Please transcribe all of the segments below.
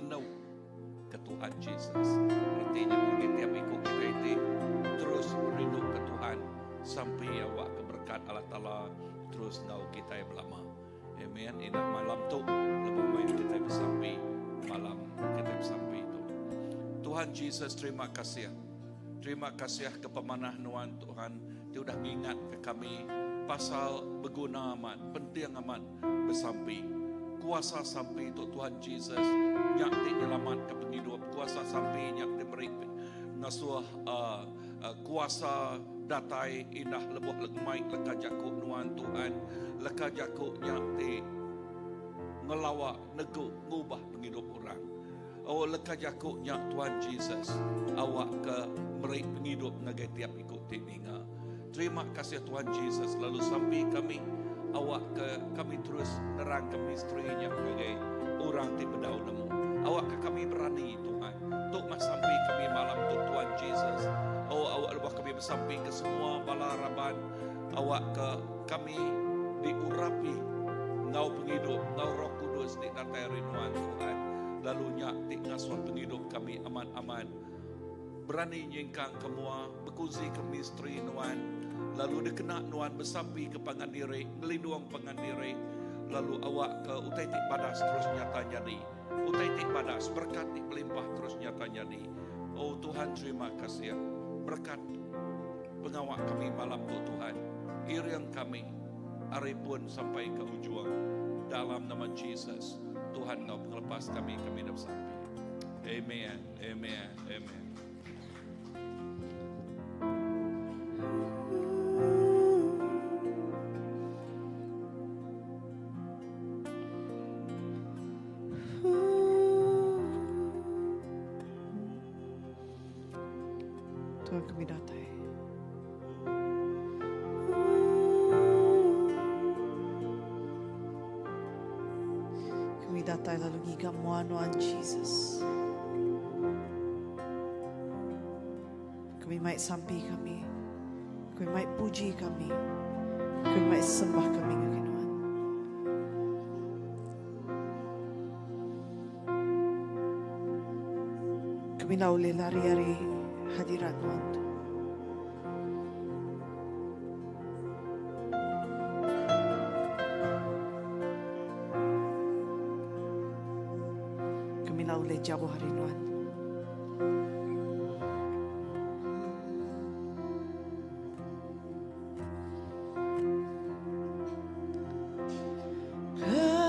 rindu ke Tuhan Jesus. Reti nya ngagai tiap iku kitai ti terus rindu ke Tuhan sampi awak ke berekat Allah Taala terus enggau kitai belama. Amen. Indah malam tu lebuh maya kitai besampi malam kitai besampi tu. Tuhan Jesus terima kasih. Terima kasih ke pemanah nuan Tuhan ti udah ngingat ke kami pasal beguna amat, penting amat besampi. Kuasa sampi tu Tuhan Jesus nya ti nyelamat ke pengidup. Kuasa sampi nya ti meri ngasuh uh, uh, kuasa datai indah lebuh lemai leka jaku nuan Tuhan. Leka jaku nya ti ngelawa negu ngubah pengidup orang. Oh leka jaku nya Tuhan Jesus awak ke meri pengidup ngagai tiap iku ti ninga. Terima kasih Tuhan Jesus lalu sampi kami awak ke kami terus nerang ke misteri nya ngagai orang ti bedau nemu. Awak ke kami berani Tuhan. Tu mah sampi kami malam tu Tuhan Jesus. Oh awak lebuh kami besampi ke semua bala raban awak ke kami diurapi enggau pengidup enggau Roh Kudus ti datai ari nuan Tuhan. Lalu nya ti ngasuh pengidup kami amat-amat berani nyingkang ke mua, bekunsi ke misteri nuan, lalu dikena nuan besampi ke pangan diri, ngelindung pangan diri, lalu awak ke utai ti badas terus nyata nyadi. Utai ti badas, berkat ti belimpah terus nyata nyadi. Oh Tuhan terima kasih. Berkat pengawa kami malam tu Tuhan. Iring kami ari pun sampai ke ujung. Dalam nama Jesus, Tuhan enggau pengelepas kami, kami dah besampi. Amen. Amen. Amen. Tuhan kami datai. Kami datai lalu ngiga mua nuan Jesus. Kami mai sampi kami. Kami mai puji kami. Kami mai sembah kami ngagai nuan. Kami enda ulih lari ari hadirat nuan tu. Kami enda ulih jauh ari nuan.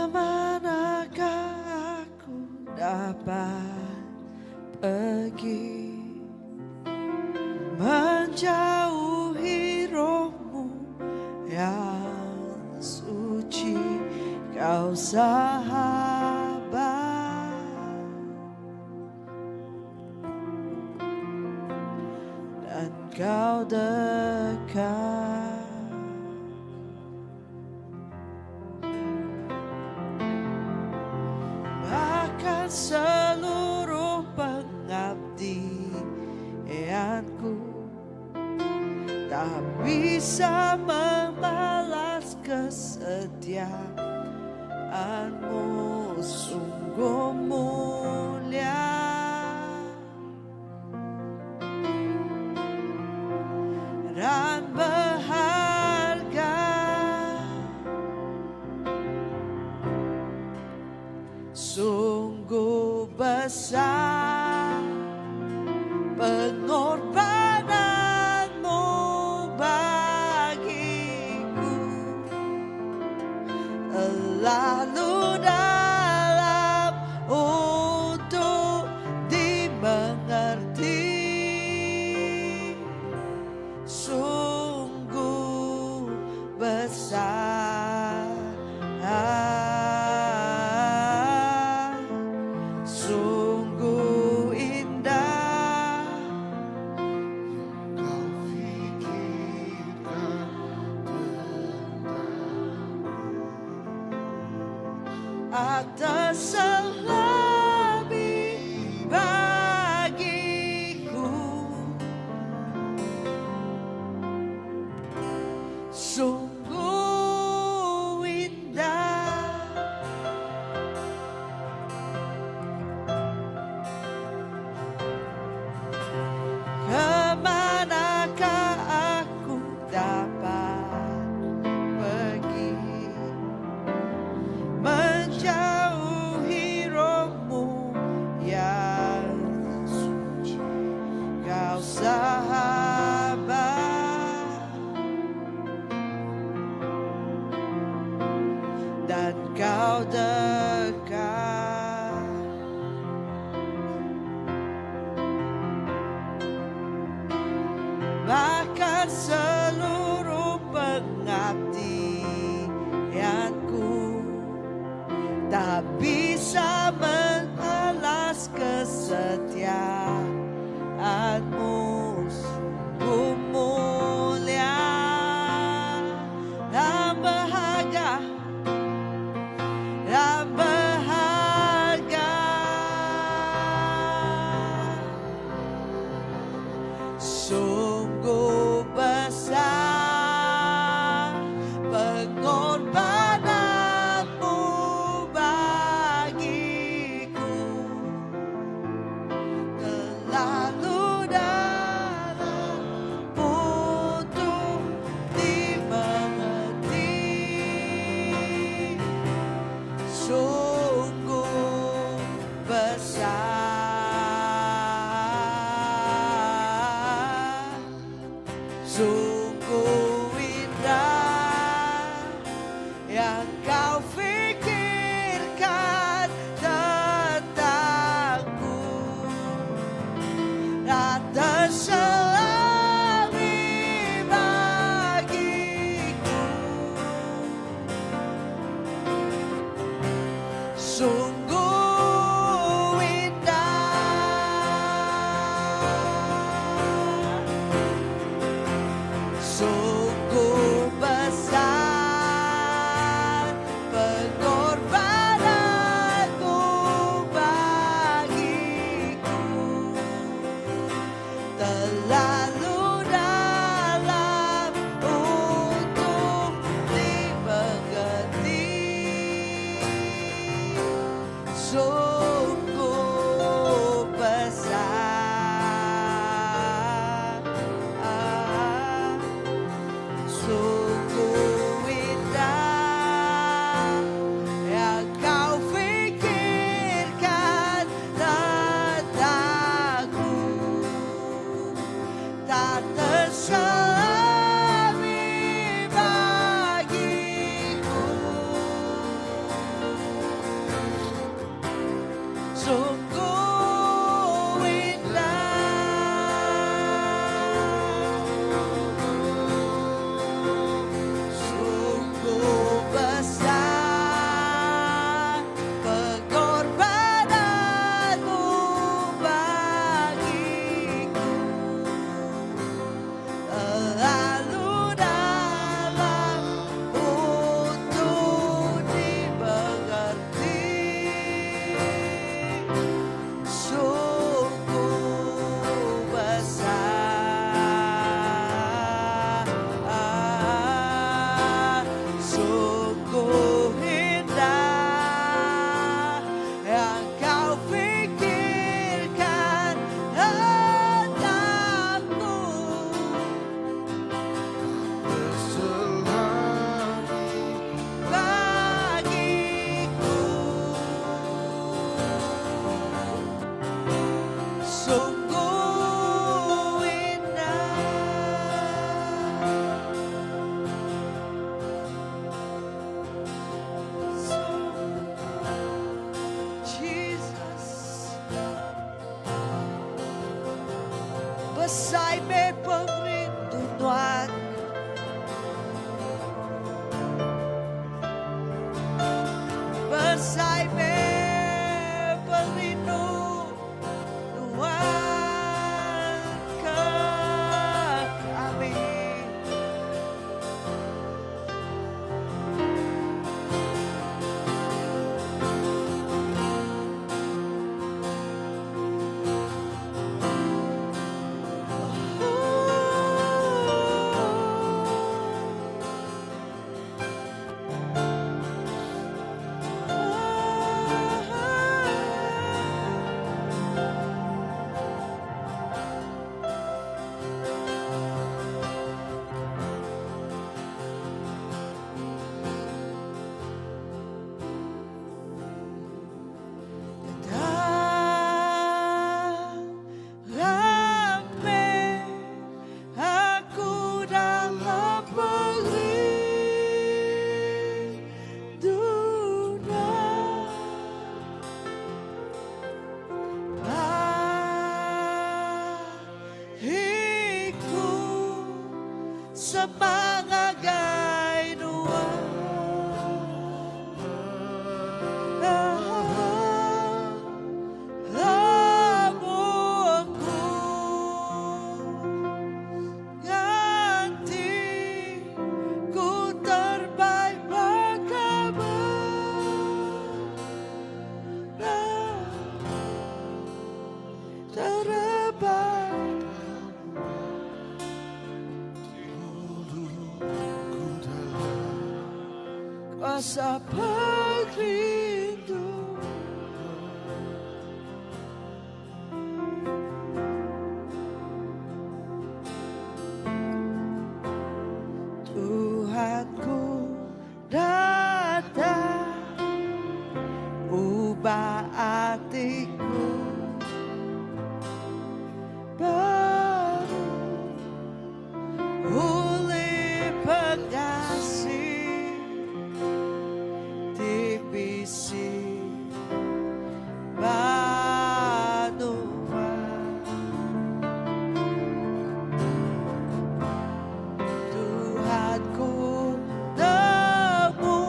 Kemanakah aku dapat pergi Menjauhi rohmu yang suci Kau sahabat Dan kau dekat. Bahkan seluruh pengabdianku tak bisa membalas kesetiaanmu sungguh mulia dan berharga. Sungguh besar pengorbananmu bagiku, terlalu dalam untuk dimengerti. Sungguh besar, sungguh indah. Kau fikirkan Atas selebih bagiku, sungguh indah. Tak bisa membalas kesetiaanmu sungguh mulia dan berharga dan berharga. Sungguh besar pengorbananmu bagiku, terlalu dalam untuk dimengerti. Sungguh besar, sungguh indah yang kau fikirkan tentangku. Tak terselami bagiku. Sungguh indah, sungguh besar pengorbananmu bagiku, terlalu dalam untuk dimengerti. Sungguh besar, sungguh indah yang kau fikirkan tentangku, tak terselami bagiku. Sungguh indah, sungguh besar pengorbananmu bagiku, terlalu dalam untuk dimengerti. Sungguh besar, sungguh indah yang kau fikirkan tentangku. Bagiku. Sungguh indah. Jesus, besai me pengerindu Tuhan, besai me pengerindu Tuhan ke kami. Rame aku dalam perinduan bagiku semangat nuan. Terebai Kuasa pengrindu Tuhanku Datai ubah atiku baru ulih pengasih ti bisi ba nuan. Tuhan ku nemu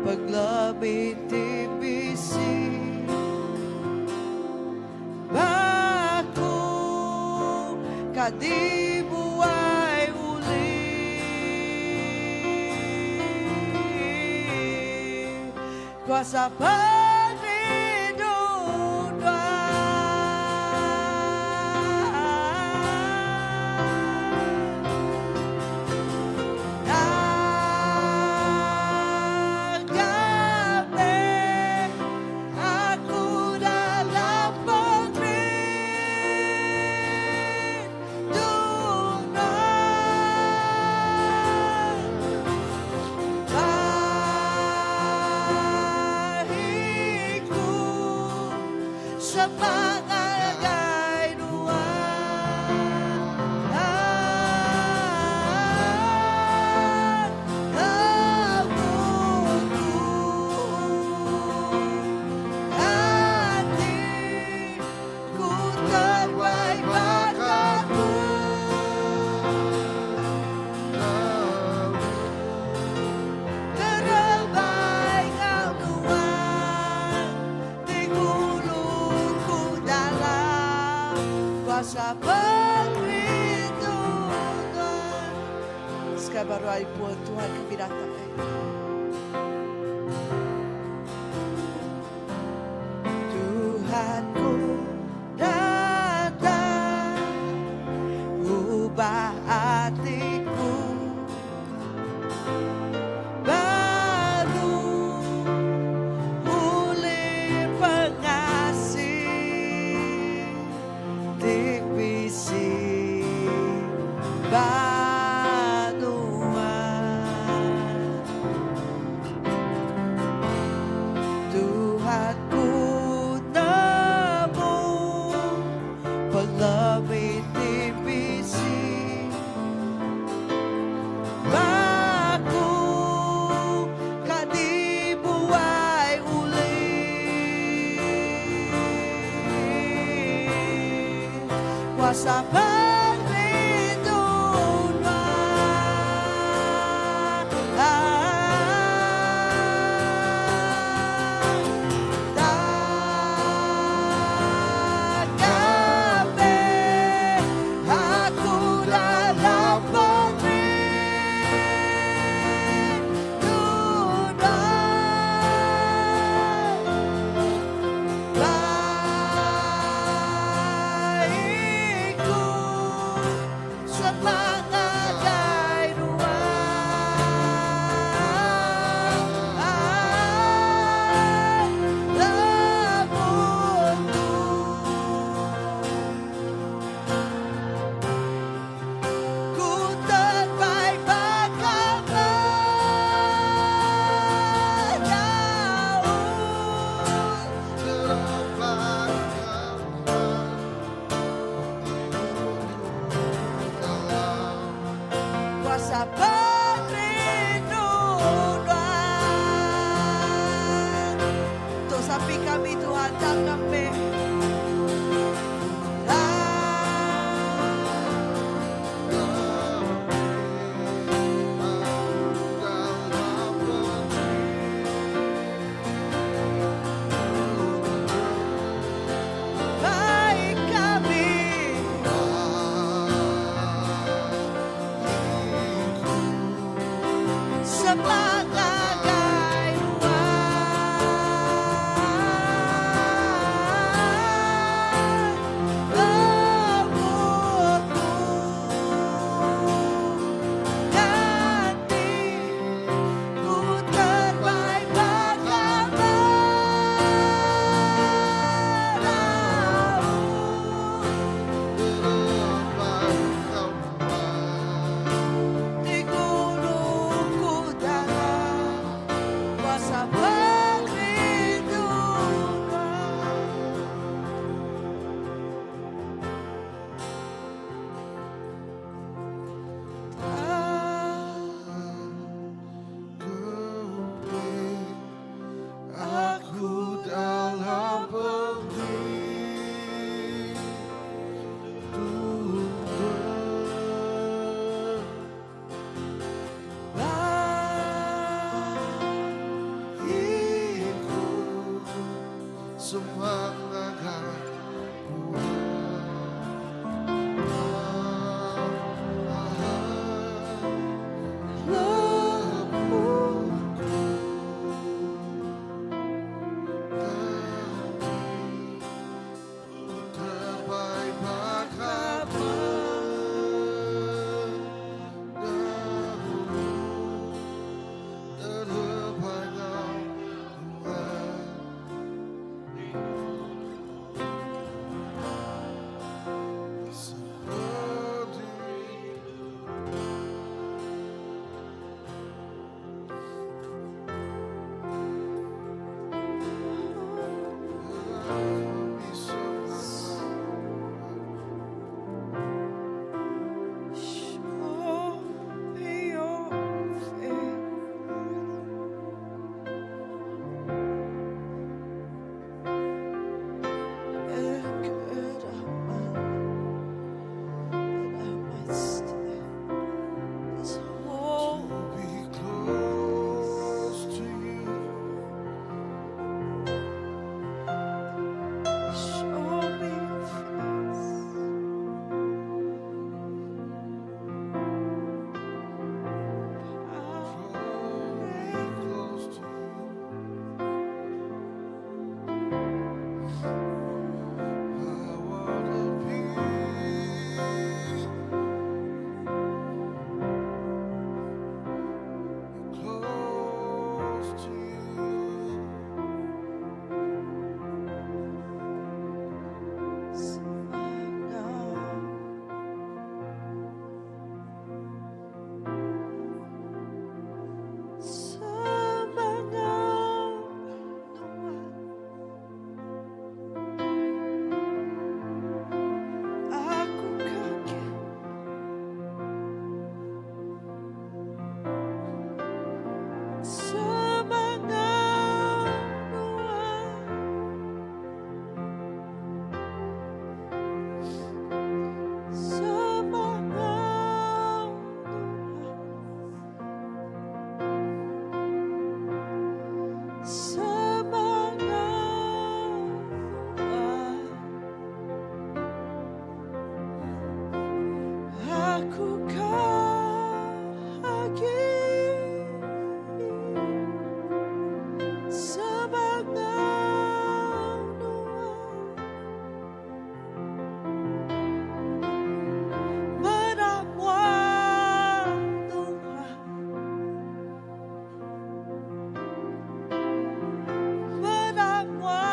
pengelemi ti bisi ba aku ka dibuai ulih kuasa pengerindu Nuan. Nangkap meh aku dalam pengerindu Nuan. Bai ku semak ngagai Nuan. Lebuh ati ku terbai baka tu. Terebai enggau Nuan ti ngulu ku dalam kuasa pengerindu Nuan. Sekali baru ari pun Tuhan kami datai. Tuhan ku datai ubah atiku baru ulih pengasih ti bisi ba nuan. Tuhan ku nemu pengelemi ti bisi ba aku ka dibuai ulih kuasa pengerindu Nuan. Tangkap meh aku dalam pengerindu Nuan. Bai ku semak ngagai Nuan. Lebuh tu ku terbai baka menyaut. Kuasa pengerindu Nuan. Tu sampi kami Tuhan, tangkap meh. Bai kami semak ngagai Nuan. Semangat Show me your face. Good that I might stay this whole Be close to you. Show me your face. Draw me close to you. I wanna be close to you. Semangat Nuan. Aku kaget. Semangat Nuan. Semangat Nuan. Semangat Nuan. Aku kaget. Semangat Nuan. Meramua Tuhan. Meramua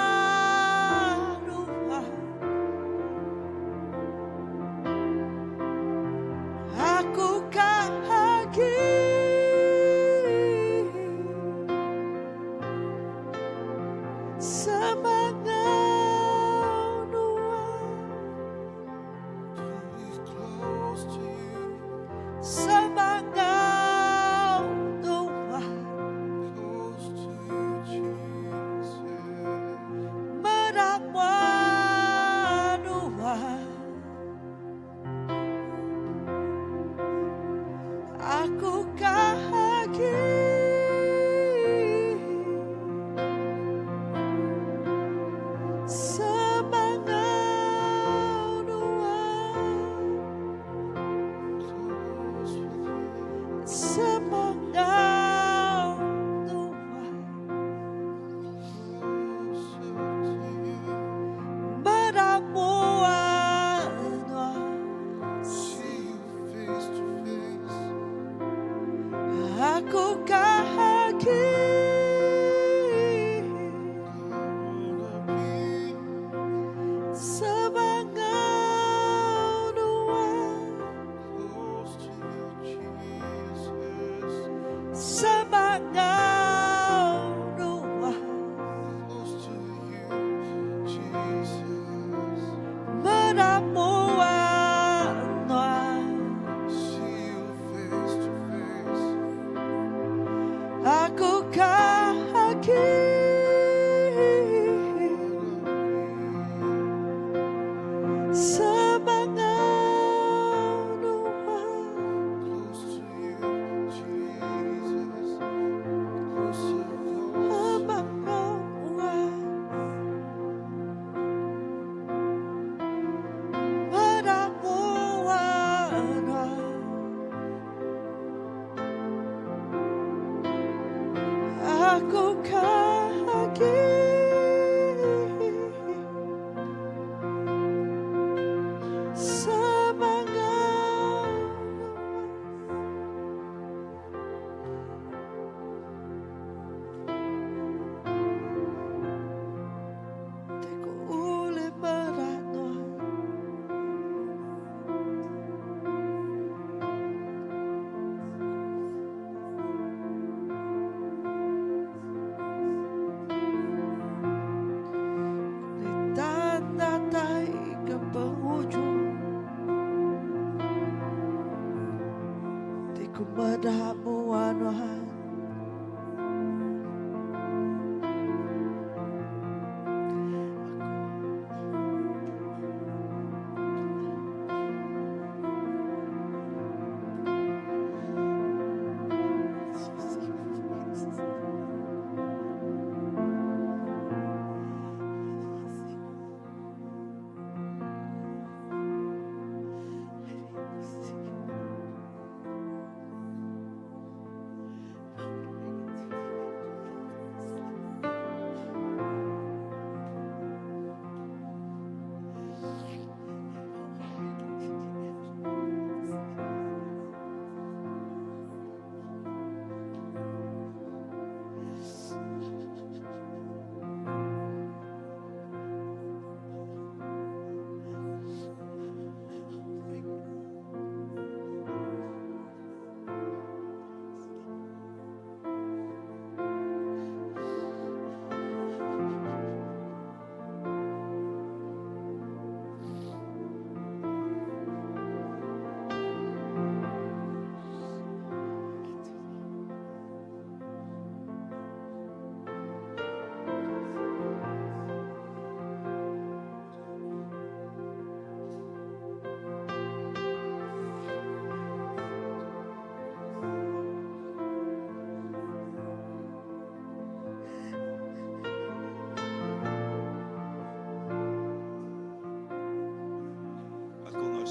Tuhan. Aku kaget. Semangat Nuan. To be close to you. Semangat Tuhan. Close to you, Jesus. Meramua Tuhan. Aku kaget.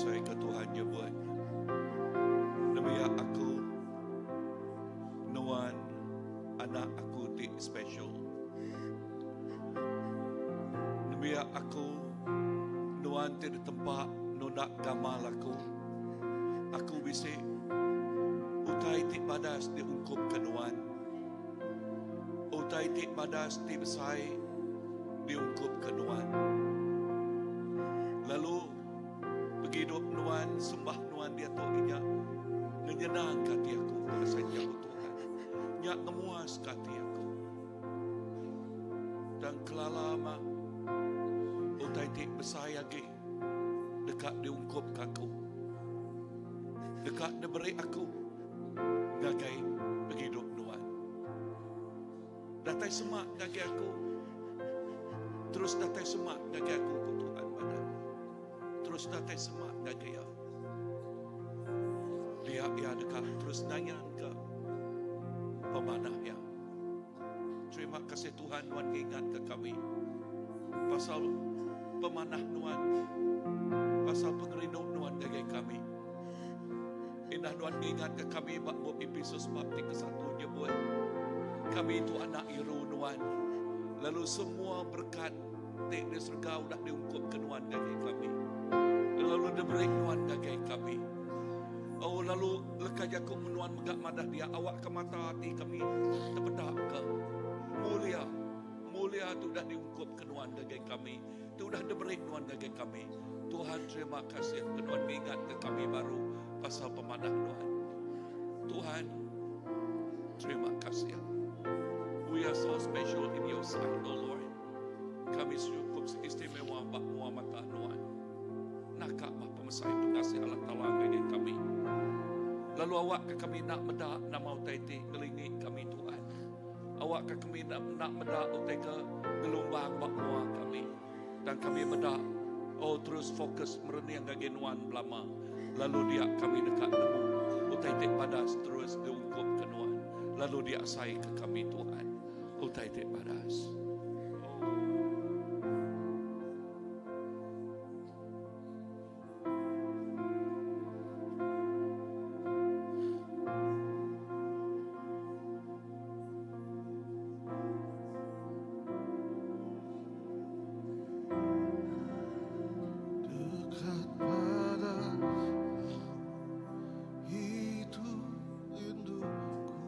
Nusai ke Tuhan nyebut, Nembiak aku, nuan anak aku ti special. Nembiak aku, nuan ti ditempa nunda gamal aku. Aku bisi utai ti badas diungkupka nuan. Utai ti badas ti besai diungkupka nuan. Lalu pengidup nuan, sembah nuan diatu inya ngenyenangka ati aku, ku jaku Tuhan. Nya ngemuaska ati aku. Tang kelala mah utai ti besai agi deka diungkupka aku. Deka diberi aku ngagai pengidup nuan. Datai semak ngagai aku. Terus datai semak ngagai aku, ku Tuhan madah. Terus datai semak ngagai iya. Dia iya deka terus ngayanka pemanah iya. Terima kasih Tuhan nuan ngingatka kami pasal pemanah nuan, pasal pengerindu nuan ngagai kami. Indah nuan ngingatka kami ba bup Epesus bab ti kesatu nyebut kami tu anak iru nuan lalu semua berkat ti di serega udah diungkupka nuan ngagai kami lalu diberi nuan ngagai kami. Oh lalu leka jaku nuan mega madah dia awakka mata ati kami tepedaka mulia mulia ti udah diungkupka nuan ngagai kami ti udah diberi nuan ngagai kami. Tuhan terima kasih ke nuan ngingatka kami baru pasal pemanah nuan. Tuhan terima kasih. We are so special in your sight, O Lord. Kami cukup istimewa ba mua mata nuan. Naka mah pemesai pengasih Allah Ta'ala ngagai kami. Lalu awak ke kami nak meda nama utai ti ngelingi kami Tuhan. Awak ke kami nak, nak meda utai ke gelumbang ba mua kami. Dan kami meda oh terus fokus merening ngagai nuan belama. Lalu dia kami dekat nemu utai ti badas terus diungkup ke nuan. Lalu dia sai ke kami Tuhan. Utai ti badas. Oh. Dekat padamu itu rinduku.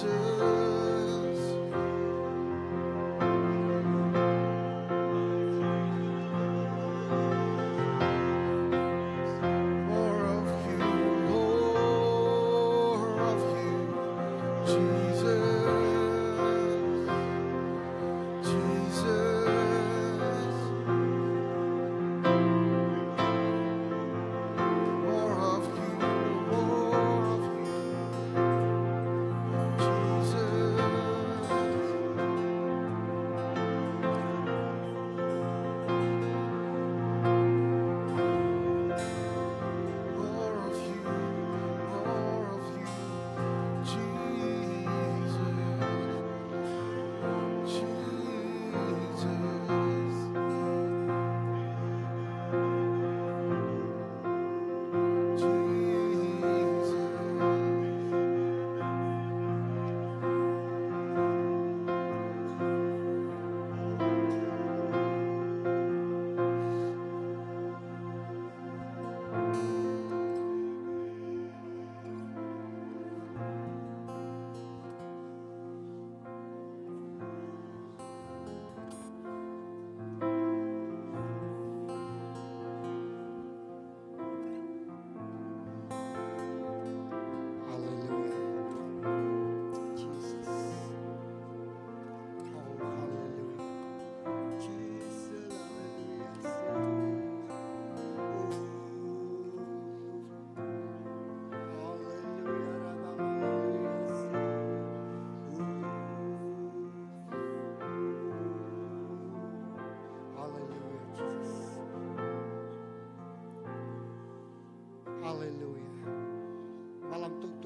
Jesus.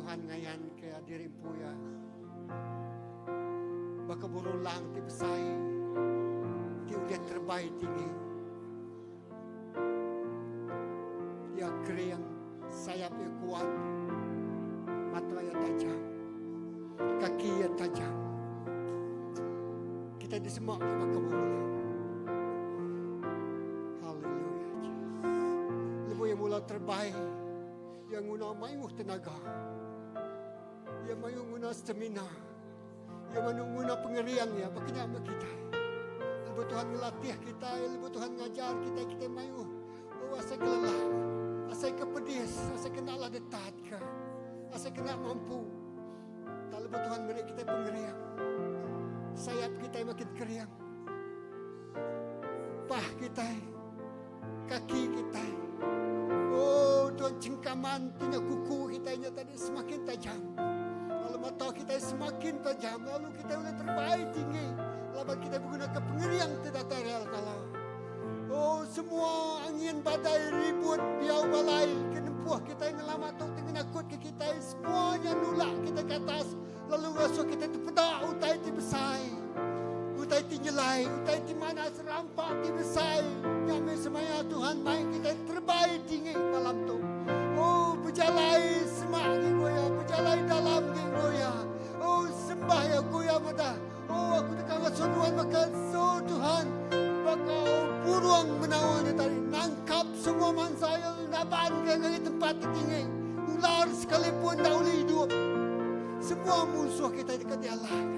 Tuhan ngayan ke diri empu iya baka burung lang ti besai ti ulih terebai tinggi. Iya kering, sayap iya kuat, mata iya tajam, kaki iya tajam. Kita disemak ke baka burung lang. Hallelujah, Jesus. Lebuh iya mula terbai, iya nguna mayuh tenaga. Iya mayuh nguna stamina. Iya mayuh nguna pengeriang iya. Baka nya meh kitai. Lebuh Tuhan ngelatih kitai, lebuh Tuhan ngajar kitai, kitai mayuh oh asai ke lelah, asai ke pedis, asai ke enda alah ditatka, asai ke enda mampu. Tang lebuh Tuhan meri kitai pengeriang, sayap kitai makin kering. Pah kitai, kaki kitai. Oh Tuhan cengkaman tu nya kuku kitai nya tadi semakin tajam. Lalu mata kitai semakin tajam. Lalu kitai ulih terbai tinggi. Laban kitai begunaka pengeriang ti datai ari Allah Taala. Oh semua angin badai ribut biau balai ke nempuh kitai ngelama tu ti ngenakutka kitai semua nya nulak kitai ke atas lalu ngasuh kitai tepeda utai ti besai, utai ti nyelai, utai ti manah serampa ti besai. Nya meh semaya Tuhan mai kitai terebai tinggi malam tu. Oh bejalai semak agi ku iya, bejalai dalam agi ku iya. Oh sembah iya ku iya madah. Oh aku deka ngasuh nuan baka so Tuhan baka burung menawa nya tadi nangkap semua mansa iya naban ke ngagai tempat ti tinggi. Ular sekalipun enda ulih idup. Semua munsuh kitai deka dialahka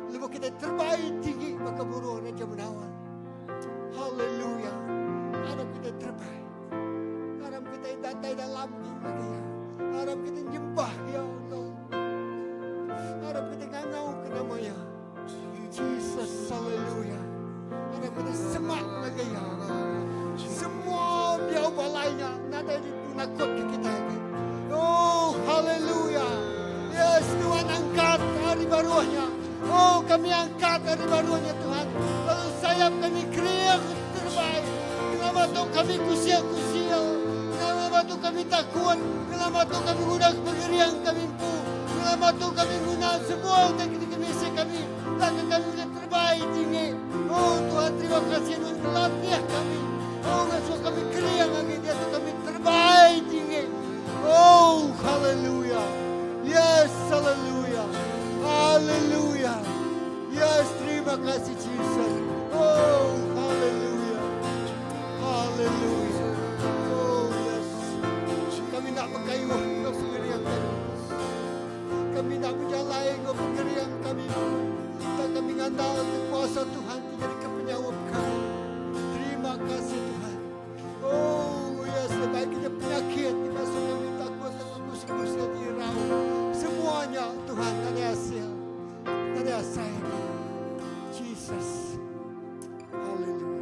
lebuh kitai terbai tinggi baka burung raja menawan. Haleluya. Arap kitai terbai. Arap kitai datai dalam ngagai iya. Arap kitai nyembah iya enggau Arap kitai ngangau ke nama iya. Jesus, haleluya. Arap kitai semak ngagai iya. Semua biau balai nya nadai dipenakut ke kitai agi. Oh, haleluya. Yes, Tuhan angkat ari baruh nya. Oh, kami angkat ari baruh nya Tuhan. Lalu sayap kami kering terbai. Ngelama tu kami kusil-kusil. Ngelama tu kami takut. Ngelama tu kami nguna pengering kami empu. Ngelama tu kami nguna semua utai ke dikemisi kami. Tang kami ulih terbai tinggi. Oh Tuhan terima kasih nuan ngelatih kami. Oh ngasuh kami kering agi diatu kami terbai tinggi. Oh hallelujah. Yes hallelujah. Hallelujah. Yes terima kasih Jesus. Oh hallelujah. Hallelujah. Oh yes. Kami nak berkayuh enggau pengering kami. Kami nak bejalai enggau pengering kami. Tak kami ngandal ke kuasa Tuhan ti jadi ke penyaup kami. Terima kasih Tuhan. Oh yes, baik kita penyakit di masa kami takut takut kusir-kusir dirau. Semuanya Tuhan ada hasil. Ada asai. Jesus. Hallelujah.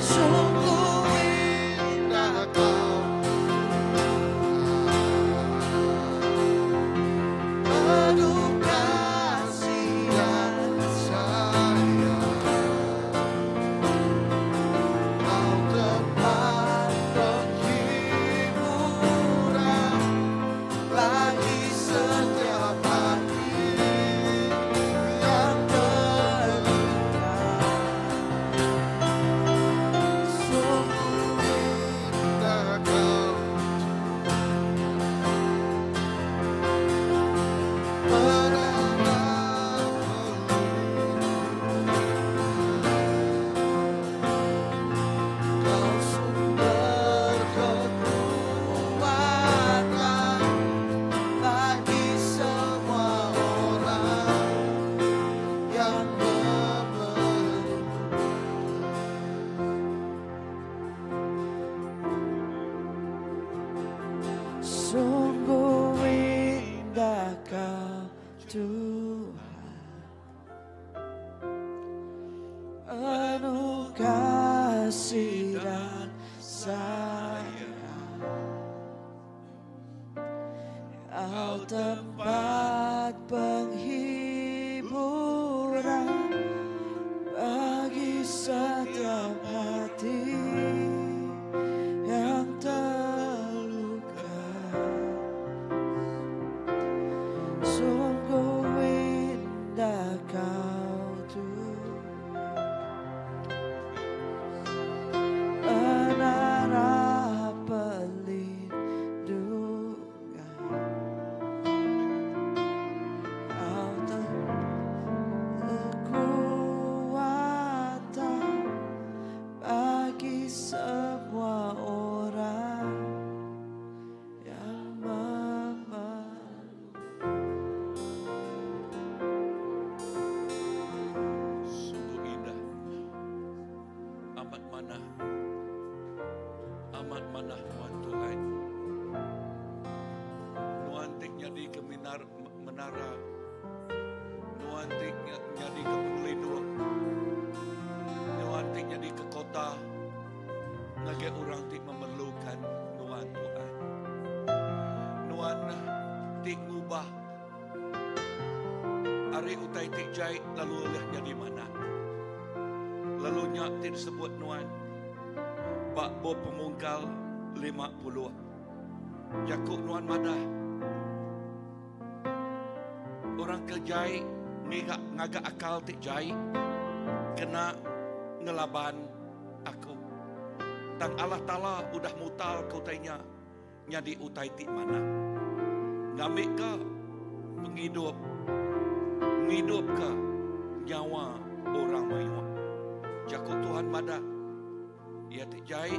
Sungguh indah kau Penuh kasih dan sayang Kau tempat penghiburan Bagi setiap hati yang terluka. Sungguh indah kau Menara Kau sumber kekuatan bagi semua orang yang memerlukan. Sungguh indah kau Tuhan, Penuh kasih dan sayang. Kau tempat penghiburan bagi setiap hati yang terluka. Sungguh indah kau Tuhan, Menara perlindungan. Kau kekuatan bagi semua orang yang memerlukan. Sungguh indah. Amat manah. Amat manah nuan Tuhan. Nuan ti nyadi ke minar, menara. Nuan ti nyadi ke pengelindung. Nuan ti nyadi ke kota. Ngagai orang ti memerlukan nuan Tuhan. Nuan ti ngubah ari utai ti jai lalu ulih jadi manah. Lalu nya ti disebut nuan bak bo pemungkal 50. Jaku nuan madah. Orang ke jai ngigak ngagak akal ti jai kena ngelaban aku. Tang Allah Ta'ala udah mutal ke utainya nyadi utai ti manah. Ngambil ke penghidup ngidup ke nyawa orang mayuh. Jaku Tuhan madah ia ti jai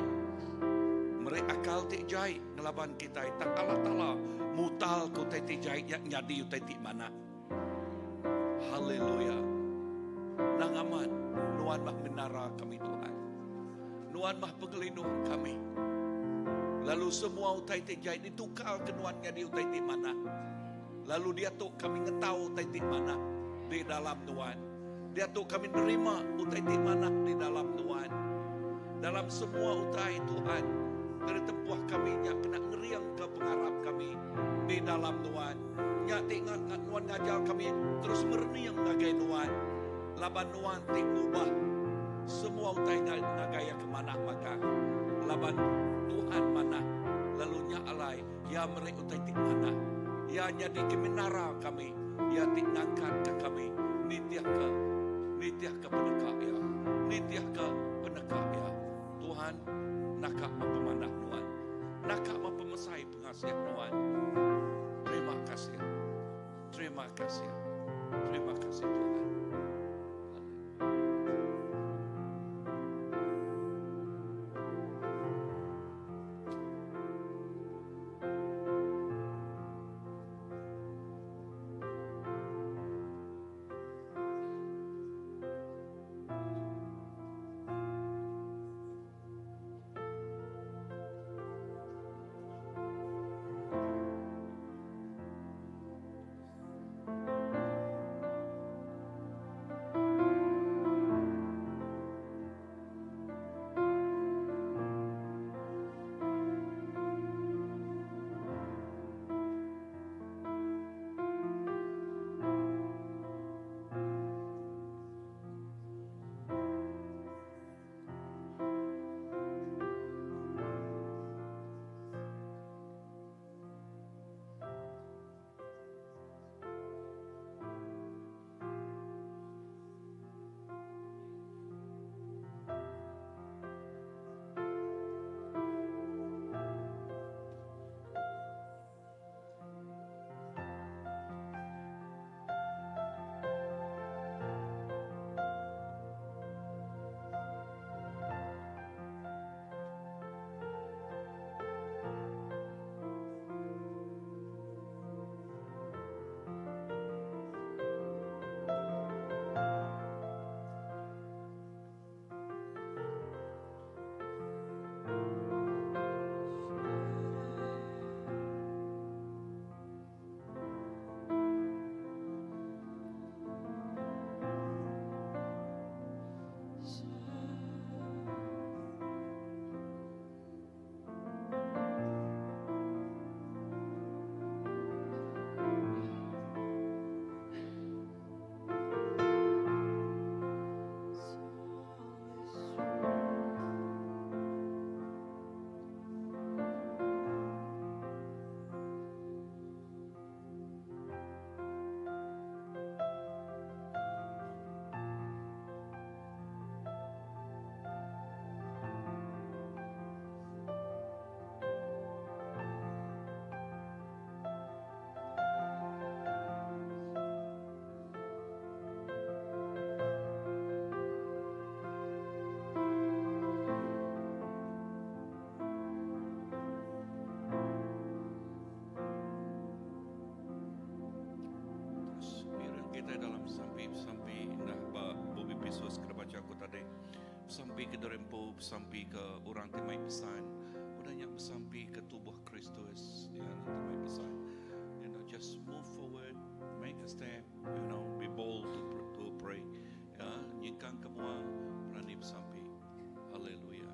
mereka akal ti jai ngelaban kita. Tang Allah Ta'ala mutal ke utai ti jai nyadi utai ti manah. Haleluya. Nang amat nuan mah menara kami Tuhan. Nuan mah pengelindung kami. Lalu semua utai ti jai ditukar ke nuan jadi utai ti manah. Lalu dia tu kami ngetau utai ti manah di dalam nuan. Dia tu kami nerima utai ti manah di dalam nuan. Dalam semua utai Tuhan, dari tempuh kami nya kena ngeriang ke pengarap kami di dalam nuan. Nya ti nuan ngajar kami terus merniang ngagai nuan. Laban nuan ti ngubah semua utai ngagai yang ke manah maka. Laban Tuhan manah. Lalu nya alai ya mereka utai ti manah. Ya nyadi ke menara kami. Ya ti ngangkat ke kami. Nitiah ke peneka ya. Nitiah ke peneka ya. Tuhan nakak mempemanah nuan. Nakak mempemesai pengasih nuan. Terima kasih. Terima kasih. Terima kasih Tuhan. Besampi ke diri empu, besampi ke orang ti mai pesan. Udah nya besampi ke tubuh Kristus ya ti mai pesan. You know, just move forward, make a step, you know, be bold to to pray. Ya, nyingkang ke mua, berani besampi. Haleluya.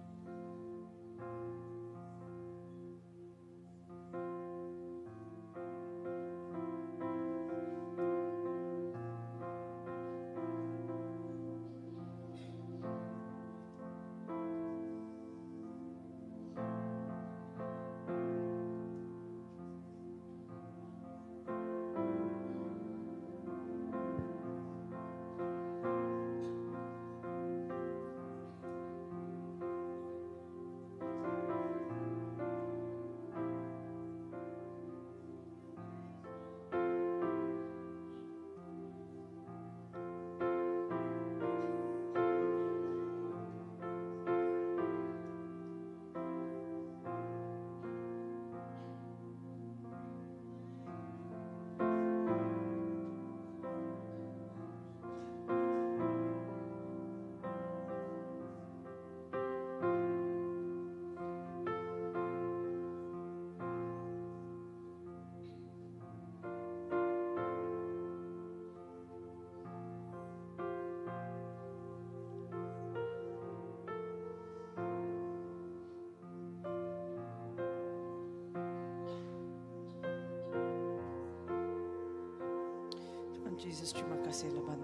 Tuhan Jesus terima kasih laban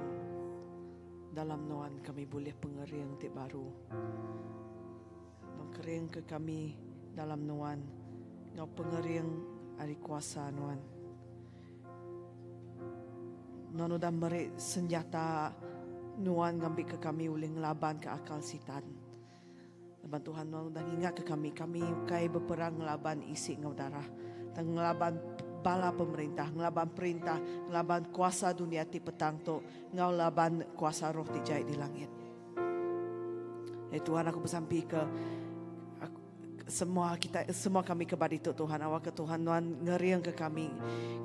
dalam nuan kami bulih pengering ti baru. Nuan kering ke kami dalam nuan enggau pengering ari kuasa nuan. Nuan udah meri senjata nuan ngambika kami ulih ngelabanka akal sitan. Laban Tuhan nuan udah ngingatka kami, kami ukai beperang ngelaban isi enggau darah, tang ngelaban bala pemerintah, ngelaban perintah, ngelaban kuasa dunia ti petang tu, enggau laban kuasa roh ti jai di langit. Eh Tuhan aku besampi ke aku, semua kita semua kami ke ba ditu Tuhan awakka Tuhan nuan ngeringka kami,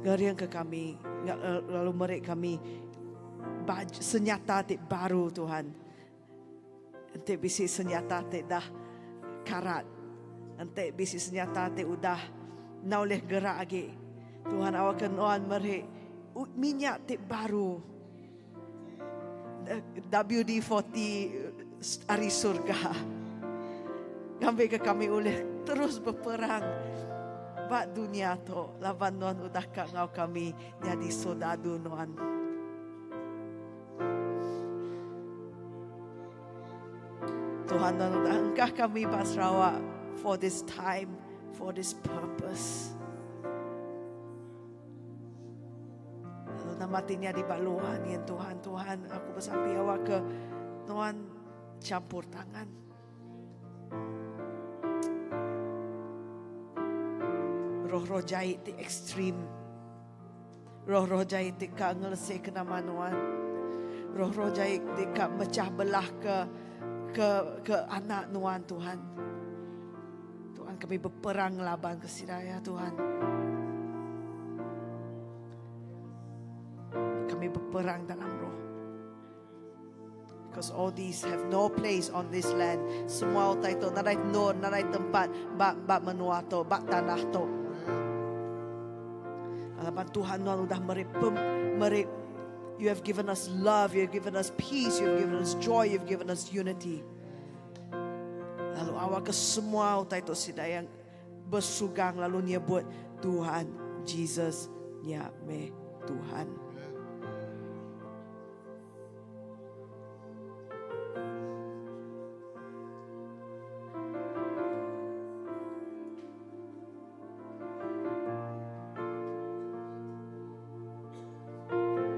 ngeringka kami lalu meri kami baju senyata ti baru Tuhan. Enti bisi senyata ti dah karat, enti bisi senyata ti udah enda ulih gerak agi, Tuhan awakka nuan meri minyak ti baru WD-40 ari surga ngambika kami ulih terus beperang ba dunya tu laban nuan udah ka enggau kami nyadi soldadu nuan. Tuhan nuan udah engkah kami ba Sarawak for this time, for this purpose. Lalu nama ti nyadi ba luar ni Tuhan, Tuhan aku besampi awak ke Tuhan campur tangan. Roh-roh jai ti ekstrim. Roh-roh jai ti ka ngelesih ke nama nuan. Roh-roh jai ti ka mecah belah ke ke ke anak nuan Tuhan. Tuhan kami beperang ngelaban ke sida ya Tuhan. Kami beperang dalam roh. Because all these have no place on this land. Semua utai tu nadai endur, nadai tempat ba ba menua tu, ba tanah tu. Laban Tuhan nuan udah meri pem, meri You have given us love, you have given us peace, you have given us joy, you have given us unity. Lalu awak ke semua utai tu sida yang besugang lalu nyebut Tuhan Jesus nya meh Tuhan.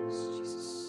Jesus.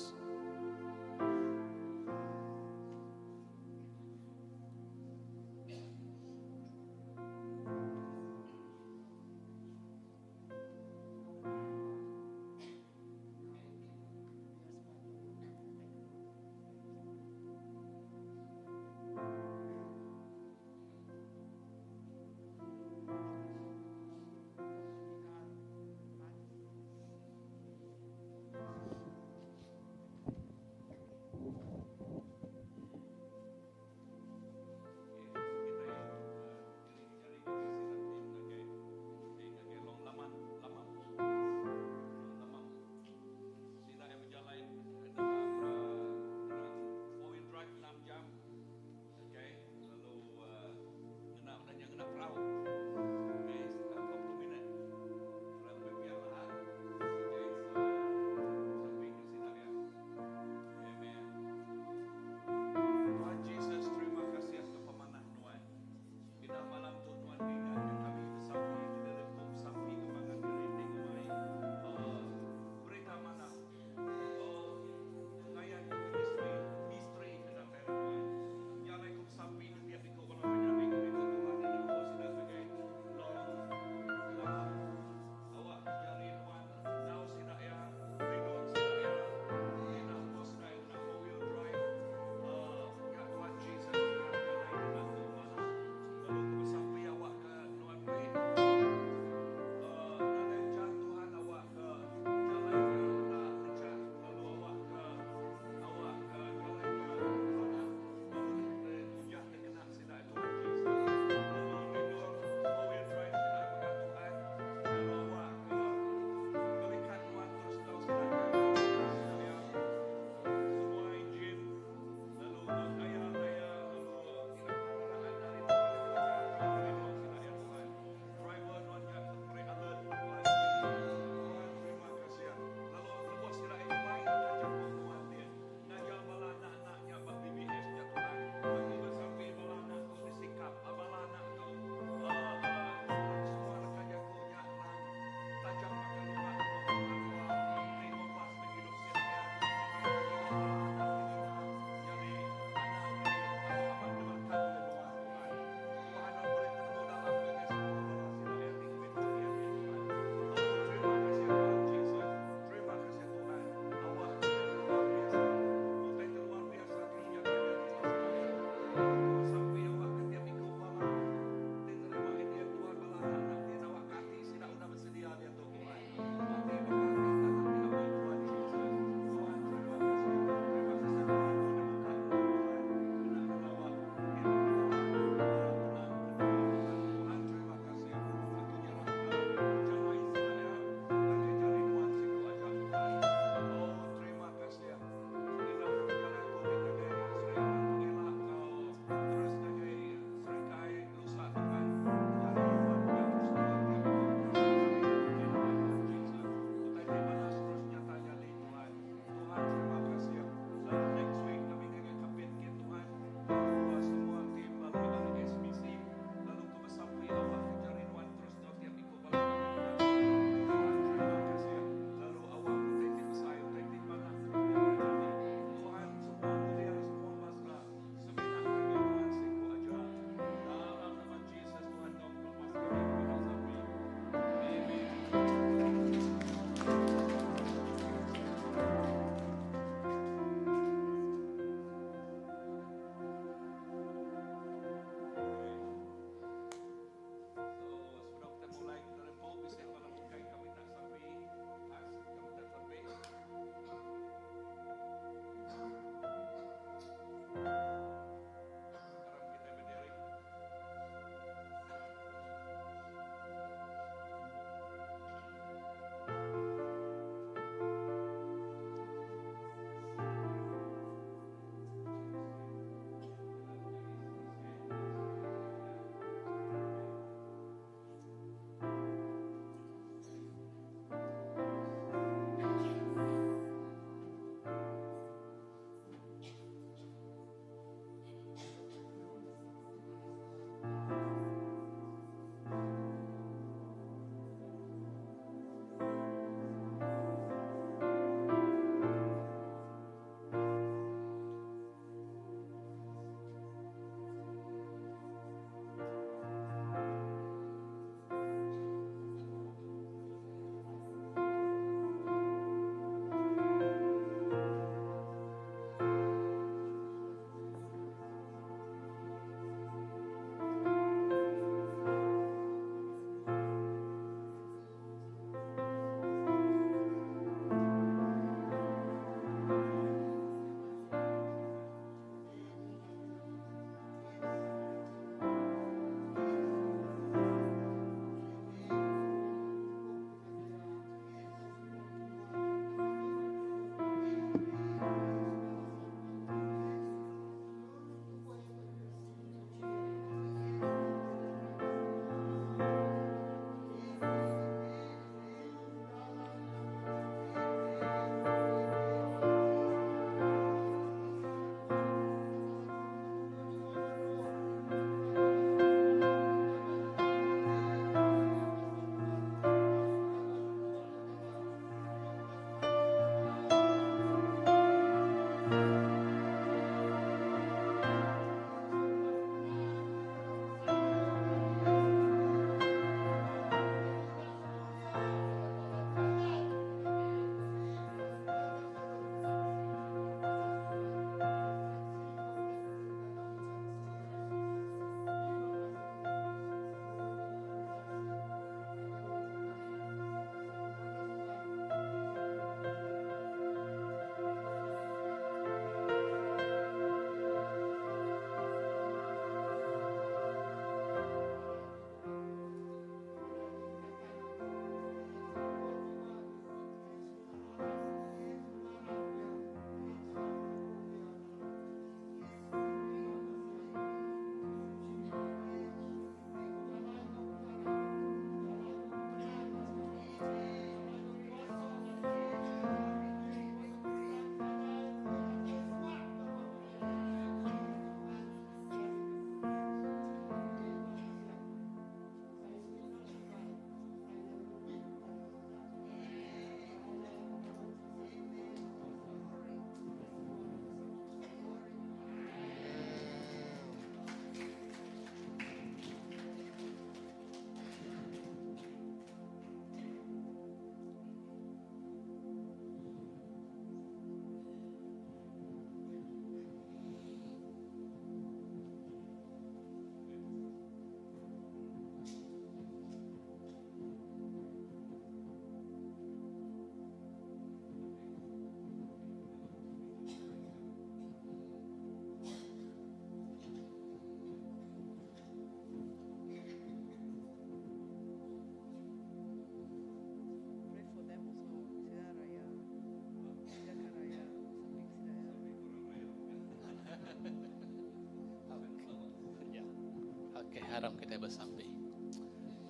Okay, haram kita bersambi.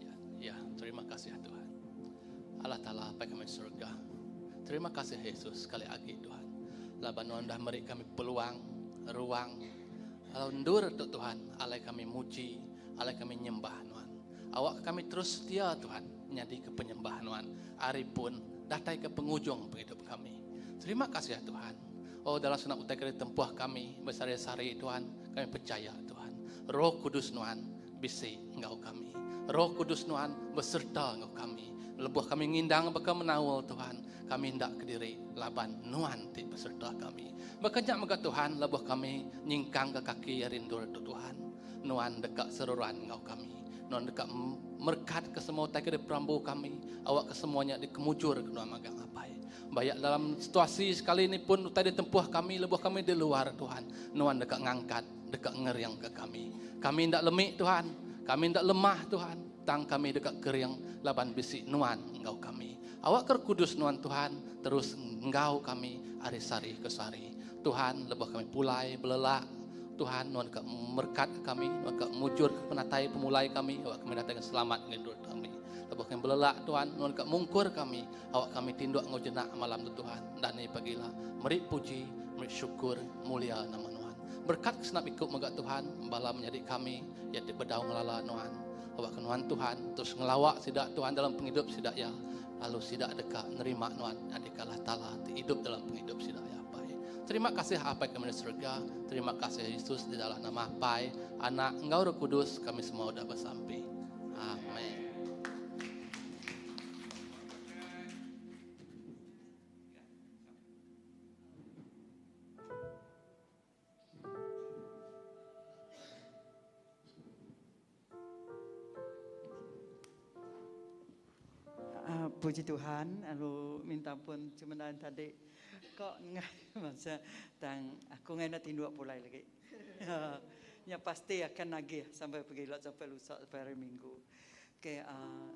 Ya, ya, terima kasih ya Tuhan. Allah Ta'ala, Apai kami di surga. Terima kasih Yesus sekali lagi Tuhan. Laban Nuan dah meri kami peluang, ruang. Lalu endur tu Tuhan, alai kami muji, alai kami nyembah Nuan. Awak kami terus setia Tuhan, nyadi ke penyembah Nuan. Ari pun datai ke pengujung pengidup kami. Terima kasih ya Tuhan. Oh dalam senap utai ke ditempuh kami besari-sari Tuhan, kami percaya Tuhan. Roh Kudus Nuan bisi enggau kami. Roh Kudus Nuan beserta enggau kami. Lebuh kami ngindang baka menaul Tuhan, kami enda kediri laban Nuan ti beserta kami. Baka nya mega Tuhan lebuh kami nyingkangka kaki ari endur tu Tuhan, Nuan deka seruran enggau kami. Nuan deka merekatka semua utai ke diperambu kami, awakka semua nya dikemujurka Nuan magang Apai. Bayak dalam situasi sekali ni pun utai ditempuh kami lebuh kami di luar Tuhan, Nuan deka ngangkat, deka ngeringka kami. Kami enda lemi Tuhan, kami enda lemah Tuhan, tang kami deka kering laban bisi Nuan enggau kami. Awakka Roh Kudus Nuan Tuhan terus enggau kami ari sehari ke sehari. Tuhan lebuh kami pulai belelak, Tuhan Nuan deka merekatka kami, Nuan deka mujurka penatai pemulai kami, awak kami datai enggau selamat ngagai endur kami. Lebuh kami belelak Tuhan, Nuan deka mungkur kami, awak kami tinduk enggau jenak malam tu Tuhan, dani pagila. Meri puji, meri syukur, mulia nama Nuan. Berkat ke senap iku mega Tuhan, bala menyadi kami iya ti bedau ngelala Nuan. Awak ke Nuan Tuhan terus ngelawa sida Tuhan dalam pengidup sida iya, lalu sida deka nerima Nuan nyadika Allah Taala ti idup dalam pengidup sida iya Apai. Terima kasih Apai kami di serega, terima kasih Yesus di dalam nama Apai, Anak enggau Roh Kudus kami semua udah besampi. Amen. Uh, puji Tuhan, lalu minta ampun cuma dan tadi kok ngai masa tang aku ngai nak tinduk pulai lagi. Ya pasti akan nagih sampai pergi lot sampai lusa sampai hari Minggu. Okay, uh,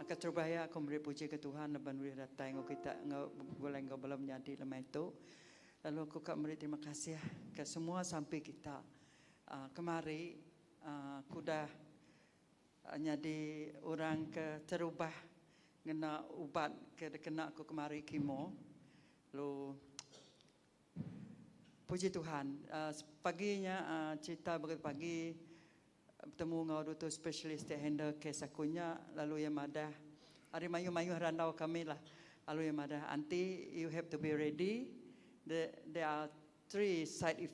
keterubah ya aku beri puji ke Tuhan laban ulih datai ngau kita ngau gulai ngau bala menyadi lemai tu. Lalu aku ka meri terima kasih ke semua sampi kita. Uh, kemari uh, aku dah nyadi orang ke terubah ngena ubat ke dikena aku kemari kemo. Lalu puji Tuhan. Uh, pagi nya uh, cerita bagi pagi betemu enggau doktor specialist ti handle kes aku nya lalu iya madah ari mayuh-mayuh randau kami lah lalu iya madah aunty you have to be ready there are three side effects.